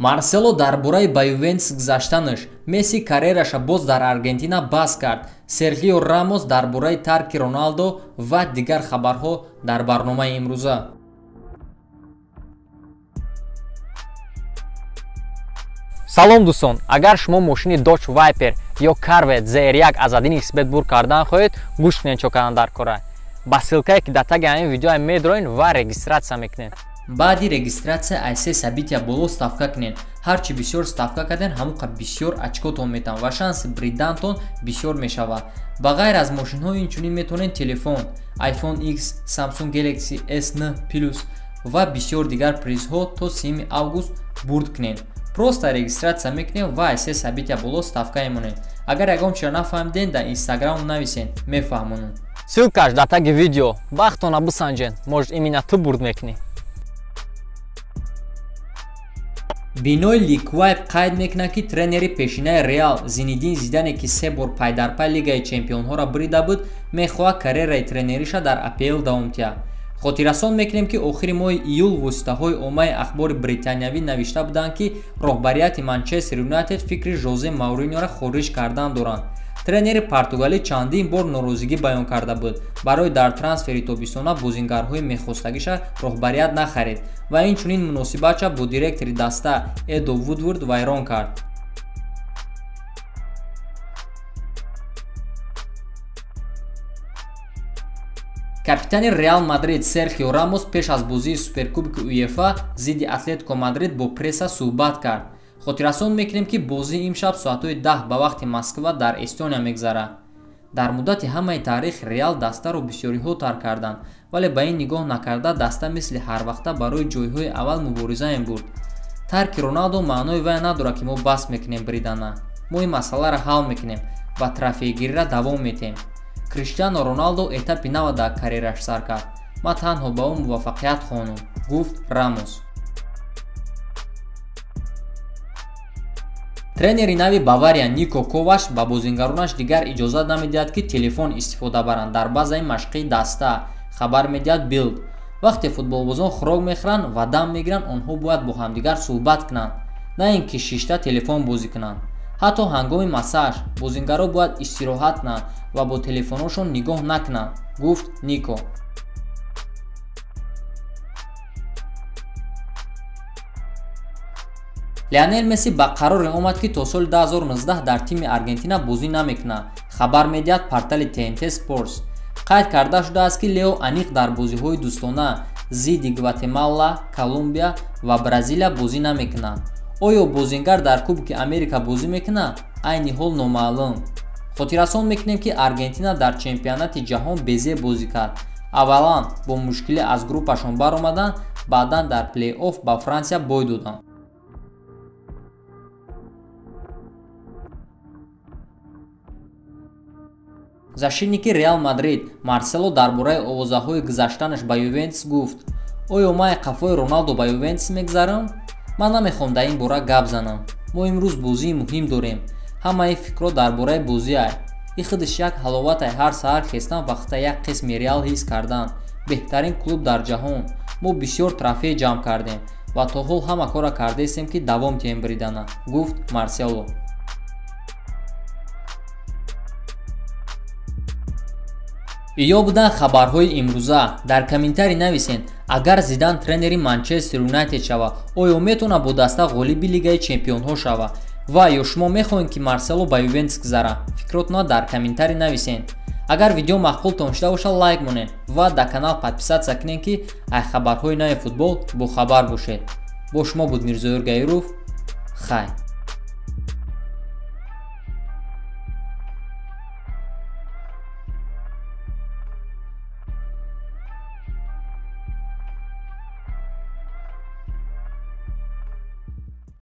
Марсело дар бораи ба Ювентус гузаштанаш, Месси карьераша боз дар Аргентина бас кард, Серхио Рамос дар бораи тарки Роналдо ва дигар хабарҳо дар барномаи имрӯза. Салом дӯстон, агар шумо мошини Dodge Viper ё Corvette ZR1 аз 1xBet бур кардан хоҳед, гӯш кунед чо кардан дар кора. Ба ссылкае ки дар таги ҳамин видео медроен ва регистрация мекунед. Баъди регистрация айсе собития боло ставка кунед. Ҳарчи бисёр ставка карден, ҳамон бисёр очкотон метавон ва шанси бридантон бисёр мешавад. Ба ғайр аз мошинҳо инчунин метавонед телефон, iPhone X, Samsung Galaxy S9 Plus ва бисёр дигар призҳо то 3 август бурд кунед. Просто регистрация мекунем ва айсе собития боло ставка мемонед. Агар ягон чиро нафаҳмиден, дар Instagram нависен, мефаҳмонам. Ссылкаш дар таги видео. Бахтона бисанҷен, может именно ту бурд мекунӣ. Бинои Ликвайб қайд мекунад, ки тренери пешинаи Реал Зинедин Зидане, ки се бор пайдарпай Лигаи чемпионҳоро бурида буд, мехоҳад карьераи тренериша дар АПЛ давом диҳад. Хотиррасон мекунем, ки охири моҳи июл воситаҳои оммаи ахбори британиявӣ навишта буданд, ки роҳбарияти Манчестер Юнайтед фикри Жозе Мауриньоро хориҷ кардан доранд. Тренери португалӣ чандин бор норозигӣ баён карда буд барои дар трансфери тобистона бозингарҳои мехостагиша роҳбарият нахарид ва инчунин муносибатша бо директори даста Эдо Вудворд вайрон кард. Капитани Реал Мадрид Серхио Рамос пеш аз бозии Суперкубки УЕФА зидди Атлетико Мадрид бо пресса суҳбат кард. Хотиррасон мекунем, ки бозии имшаб соатҳои 10 ба вақти Москва дар Эстония мегзарад. Дар муддати ҳамаи таърих Реал дастаро бисёриҳо тарк карданд, вале ба ин нигоҳ накарда даста мисли ҳарвақта барои ҷойҳои аввал мубориза мебурд. Тарки Роналдо маънои вай надорад, ки мо бас мекунем бридана. Мо ин масъаларо ҳал мекунем ва трофейгириро давом метиҳем. Криштиано Роналдо этапи нава дар карьераш сар кард. Ман танҳо ба ӯ муваффақият хоҳонам, гуфт Рамос. Тренери нави Бавария Нико Коваш ба бозингаронаш дигар иҷозат намедиҳад, ки телефон истифода баранд дар базаи машқии даста, хабар медиҳад Билд. Вақте футболбозон хӯрок мехӯранд ва дам мегиранд, онҳо бояд бо ҳамдигар суҳбат кунанд, на ин ки шишта телефон бозӣ кунанд. Ҳатто ҳангоми массаж бозингаро бояд истироҳат кунанд ва бо телефонҳошон нигоҳ накунанд, гуфт Нико. Лионел Месси ба қароре омад, ки то соли 2019 дар тими Аргентина бозӣ намекунад, хабар медиҳад портали TNT Sports. Қайд карда шудааст, ки Лео аниқ дар бозиҳои дӯстона зидди Гватемала, Колумбия ва Бразилия бозӣ намекунад. Оё бозингар дар Кубки Америка бозӣ мекунад? Айни ҳол номаълум. Хотиррасон мекунем, ки Аргентина дар чемпионати ҷаҳон безеб бозӣ кард. Аввалан бо мушкилӣ аз группашон баромаданд, баъдан дар плей-офф ба Франсия бой доданд. Защитники Реал Мадрид Марсело дар бораи овозаҳои гузаштанаш ба Ювентус гуфт: «Оё ман қафои Роналдо ба Ювентус мегзарам? Ман намехоҳам дар ин бора гап занам. Мо имрӯз бозии муҳим дорем. Ҳамаи фикрҳо дар бораи бозиай. И худаш як ҳаловатай ҳар саҳар хестан вақта як қисми Реал ҳис кардан. Беҳтарин клуб дар ҷаҳон. Мо бисёр трофей ҷамъ кардем ва то ҳол ҳама корро кардаистем, ки давом диҳем бридана», гуфт Марсело. Иё буданд хабарҳои имрӯза. Дар комментарий нависен, агар Зидан тренери Манчестер Юнайтед шавад, оё метавонад бо даста ғолиби Лигаи чемпионҳо шавад? Ва ё шумо мехоҳед, ки Марсело ба Ювентус гузарад? Фикротонро дар комментарий нависен. Агар видео маъқултон шуда бошад, лайк монед ва дар канал подписаться кунед, ки аз хабарҳои нави футбол бохабар бошед. Бо шумо буд Мирзоёр Гаиров. Хайр.